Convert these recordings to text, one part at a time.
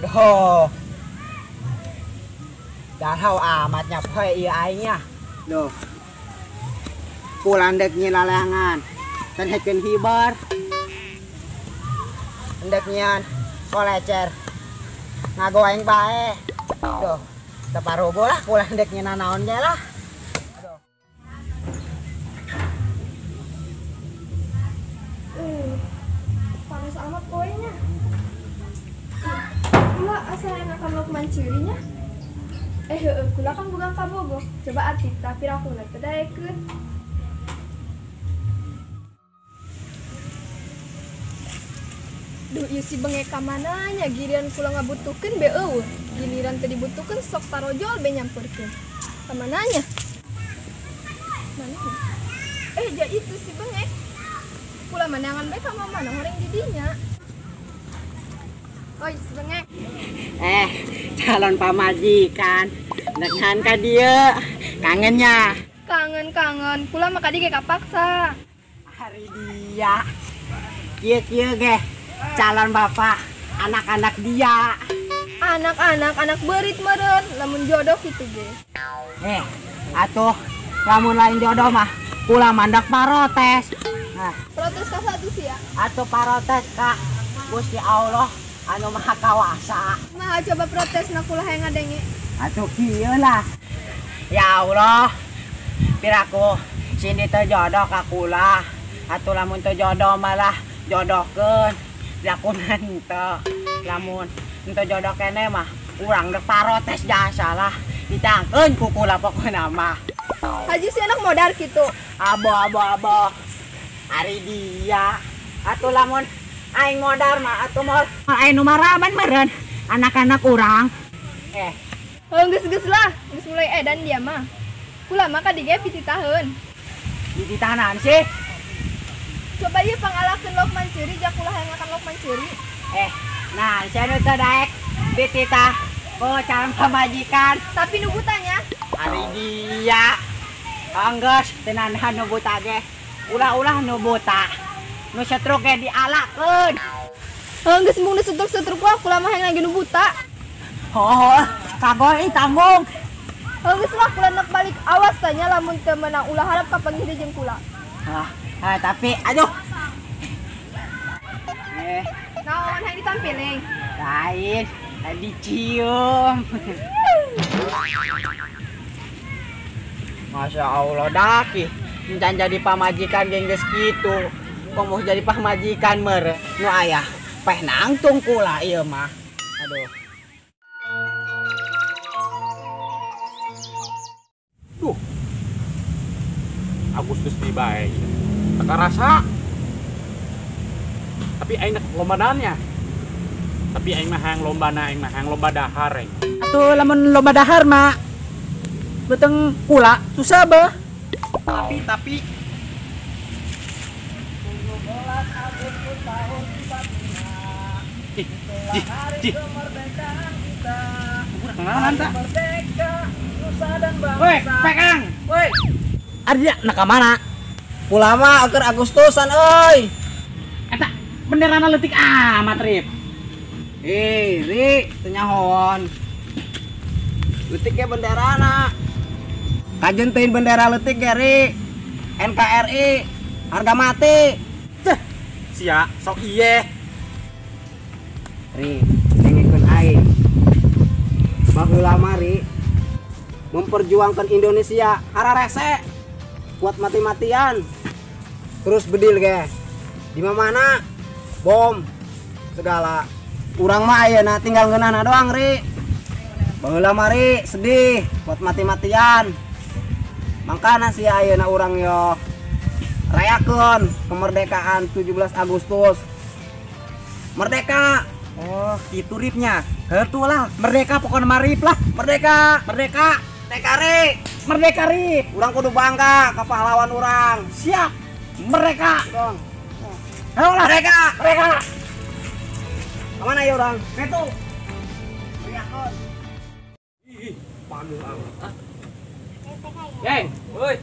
Aduh. Galau amatnya poe ieu aingnya. Duh. Pulang dek nyin laleangan. Teu hekeun hiber. Endek nyian kolecer. Ngagoeng bae. Duh. Teu parubo lah pulang dek nyin naon ge lah. Aduh. Panas amat poenya. Kula asa enakan Lukman cirinya. Heueuh kula kan bukan kabogoh. Coba atik tapi rakuna teu daekeun. Duh ieu si bengek ka mana nya giliran kula ngabutuhkeun be eueuh. Giliran teu dibutuhkeun sok tarojol be nyamperkeun. Ka mana nya? Mana? Ja itu si bengek. Kula manangan be ka mana horeng di dinya. Oi, si bengek. Calon pamajikan. Dengan ka dieu. Kangennya. Kangen-kangen. Kula mah ka dieu ge kapaksa. Hari dia. Kieu-kieu ge. Calon bapak, anak-anak dia. Anak-anak, anak berit meren, lamun jodoh kitu ge. Atuh lamun lain jodoh mah kula mandak parotes. Nah, protes ka satu sih ya? Atuh parotes ka Gusti Allah anu Maha Kawasa. Maha coba protes na kula hayang ngadenge. Atuh kieu lah. Ya Allah, piraku sini teu jodoh ka kula. Atuh lamun teu jodoh malah jodohkeun. Lakunan teu lamun teu jodoh kene mah urang dek parotes jasa lah ditangkeun ku kula pokona mah. Haji si anak modar kitu. Abo abo abo. Ari dia atuh lamun aing modar mah atuh moal aing nu maraban meureun anak-anak urang. Geus-geus lah, geus mulai edan dia mah. Kula mah ka dieu pititaheun. Pititahanan sih. Coba ieu pangalakeun Lukman ceuri ja kula hayang makan Lukman ceuri. Nah, sia nu teu daek pititah ku calon pamajikan. Tapi nu butanya. Ari dia. Anggeus teu nanahan nu buta ge. Ulah-ulah nu buta. Nu setruk ge dialakeun. Geus mung nu setruk-setruk wae kula mah hayang lagi nu buta. Hoho, kagol ih tanggung. Geus lah kula nek balik awas tanya lamun teu meunang ulah harap kapanggih deui jeung kula. Tapi aduh. Naon hayang ditampiling? Lain, dicium. Masya Allah daki, encan jadi pamajikan geng geus kitu. Komo jadi pamajikan mere nu aya peh nangtung kula ieu mah. Aduh. Duh. Agustus tiba bae. Teu karasa. Tapi aing nek lomba naonnya? Tapi aing mah hayang lomba na, aing mah hayang lomba dahar aing. Atuh lamun lomba dahar mah beuteung kula susah beuh. Tapi ih, jih, jih. Kurang kenalan tak? Woi, pegang. Woi. Ardia nak ka mana? Kula mah keur Agustusan euy. Eta benderana leutik amat, Rip. Ri, teu nyahoan. Leutik ge benderana. Kajen teuing bendera leutik ge, Ri. NKRI harga mati. Ceh, sia sok iye. Ri, dengekeun aing. Baheula mah, Ri, memperjuangkan Indonesia hararese. Kuat mati-matian. Terus bedil ge. Di mana bom segala. Urang mah ayeuna tinggal ngeunahna doang, Ri. Baheula mah, Ri, sedih, kuat mati-matian. Mangkana sih ayeuna urang yo rayakeun kemerdekaan 17 Agustus. Merdeka. Oh, kitu Ripnya. Heutuh lah, merdeka pokona mah Rip lah. Merdeka. Merdeka. Merdeka, Ri. Merdeka, Rip. Urang kudu bangga ka pahlawan urang. Siap. Merdeka. Dong. Ayo lah. Merdeka. Merdeka. Kemana ya urang? Itu. Meriahkeun. Ih, panuh amat. Geng, woi.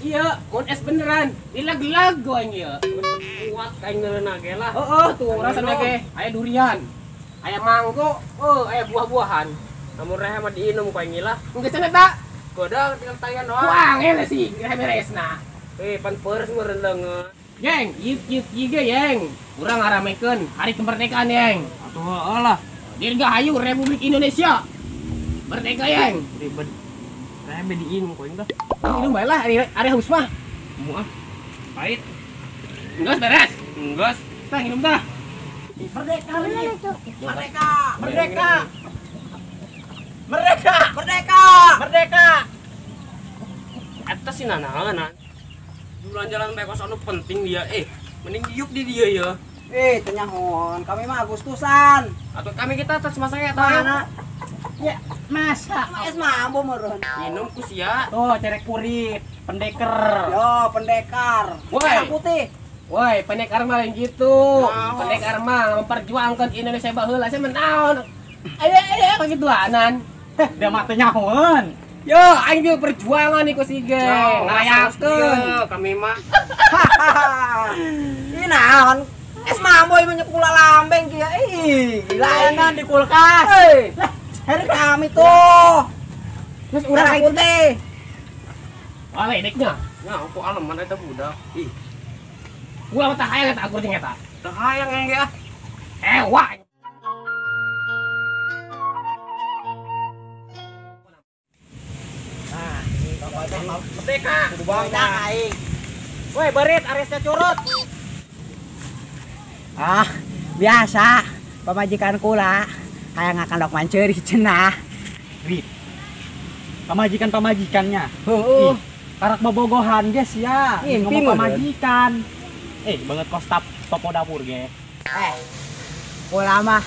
Iya, mun es beneran. Dilag-lag aing ieu. Kuat aing neureuna ge lah. Heeh, tuh rasana ge aya durian. Aya manggo, oh aya buah-buahan. Namun rehe mah diinum ku aing lah. Geus cenah ta? Goda tinggal tayan doang. Wah, ngele sih, geus beresna. Pan peureus meureun leungeun. Geng, ieu ieu ge yeng. Urang ngaramekeun hari kemerdekaan yeng. Atuh heueuh lah. Dirgahayu Republik Indonesia. Merdeka yeng. Ribet. Rehe be diinum ku aing dah. Minum bae lah, ari haus mah. Moal. Pahit. Geus beres. Geus. Tah minum tah. Merdeka, merdeka, merdeka, merdeka, merdeka, merdeka. Eta sih nanaon. Jalan-jalan bae kos anu penting dia, mending diuk di dia ya. Tenyahon, kami mah Agustusan. Atau kami kita atas masa eta. Mana? Ya, masa es mambu meureun. Minum ku sia. Tuh, cerek kurit, pendeker. Yo, pendekar. Woi, putih. Woi, pendekar mah lain gitu. Pendekar mah memperjuangkan Indonesia baheula saya menaon. Ayo ayo kagituanan. Dia mah teu nyahoeun. Yo, aing juga perjuangan iku si geng. Ngarayakeun kami mah. Ini naon? Es mamboy mah nyekula lambeng kieu. Ih, gila layanan di kulkas. Lah, hari kami tuh. Geus urang putih. Wah, ledeknya. Nya aku aleman eta budak. Ih. Gua mah tah hayang eta agur jeung eta. Tah hayang yang ge ah. Ewa. Nah, ini pokoknya merdeka. Kudu bangga aing. Woi, berit aresnya curut. Ah, biasa. Pamajikan kula hayang ngakan lok manceuri cenah. Rit. Pamajikan-pamajikannya. Heueuh. Karak bobogohan ge sia. Ngimpi ngomong pamajikan. Banget kos topo dapur ge. Kula mah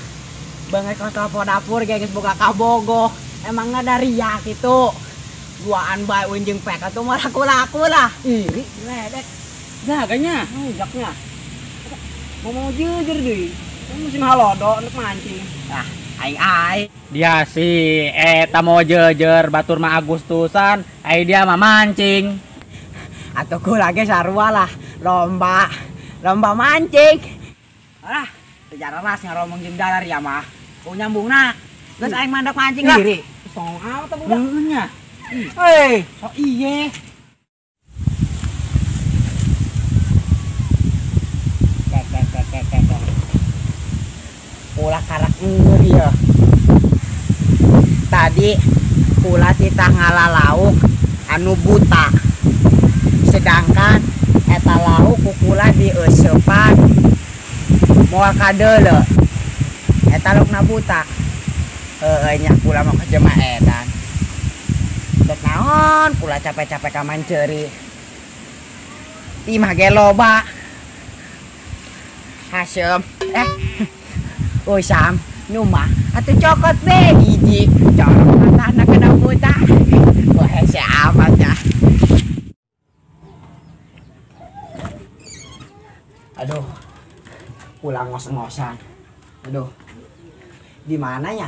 banget kos topo dapur ge geus boga kabogoh. Emangna dari ya kitu. Duaan bae unjung pek atuh mah laku-laku lah. Ih, ledek. Daganya, jaknya. Mau jujur deui. Musim halodo untuk mancing. Ah, aing aing. Dia sih eta mau jejer batur mah Agustusan, ai dia mah mancing. Atuh kula ge sarua lah, lomba mancing. Alah, sejarah ras ngaromong jeung dalar ya mah. Ku nyambungna. Geus aing mandak mancing lah. Iri. Song amat teh budak. Heueuh nya. Hei, so iye. Kula karak ngeur ya. Tadi kula titah ngala lauk anu buta. Sedangkan eta lauk ku kula dieusepan moal kadeuleu. Eta laukna buta. Heueuh nya kula mah ka edan. Dek naon kula capek-capek ka manceuri. Imah ge loba. Haseum. Usam numah atuh cokot be hiji corok matana kena buta. Wah hese amat ya. Aduh, pulang ngos-ngosan. Aduh, di mana ya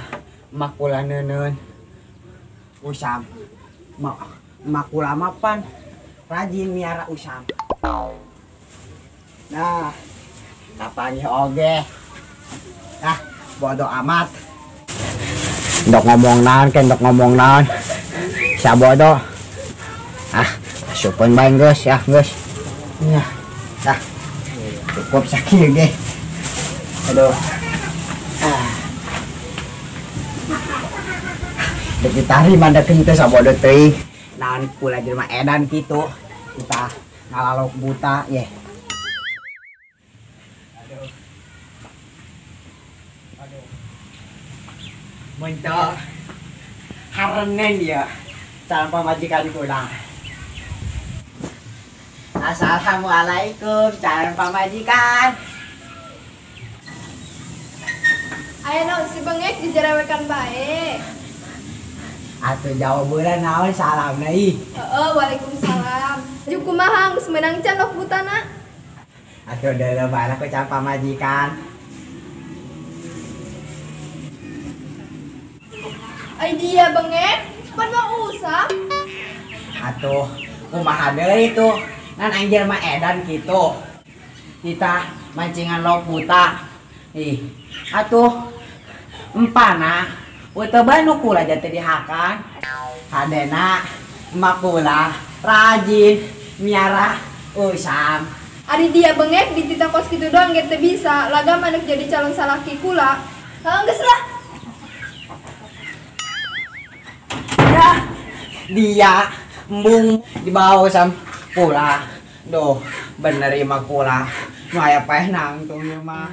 mak kula neuneun usam. Mak kula mapan rajin miara usam. Nah, kapan oge. Ah, bodoh amat. Ndok ngomong naon, ken ndok ngomong naon. Sabodo. Ah, asupkeun bae geus ya, geus. Nya. Tah. Cukup sakieu ge. Aduh. Ah. Dek ditari mandakeun teh sabodo teuing. Naon kula jelema edan kitu. Kita ngalalok buta ye. Muncul harenen ya calon pamajikan kula. Assalamualaikum calon pamajikan. Aya naon si bengek dijerewekan bae. Atuh jawab heula naon salamna ih. Heeh, waalaikumsalam. Ju kumaha geus meunang can lok butana? Atuh deuleu bae ku calon pamajikan. Ai dia bengek, pan mau usah. Atuh, kumaha deui tuh. Nan aing jelema edan kitu. Kita mancingan lauk buta. Ih, atuh Empana teu bae nu kula jatuh dihakan. Hadena emak kula rajin miara usam. Ari dia bengek dititah kos kitu doang ge teu bisa, laga manuk jadi calon salaki kula. Heuh geus lah. Ya, dia embung dibawa sam kula. Duh, bener ieu mah kula. Nu aya paeh nangtung ieu mah.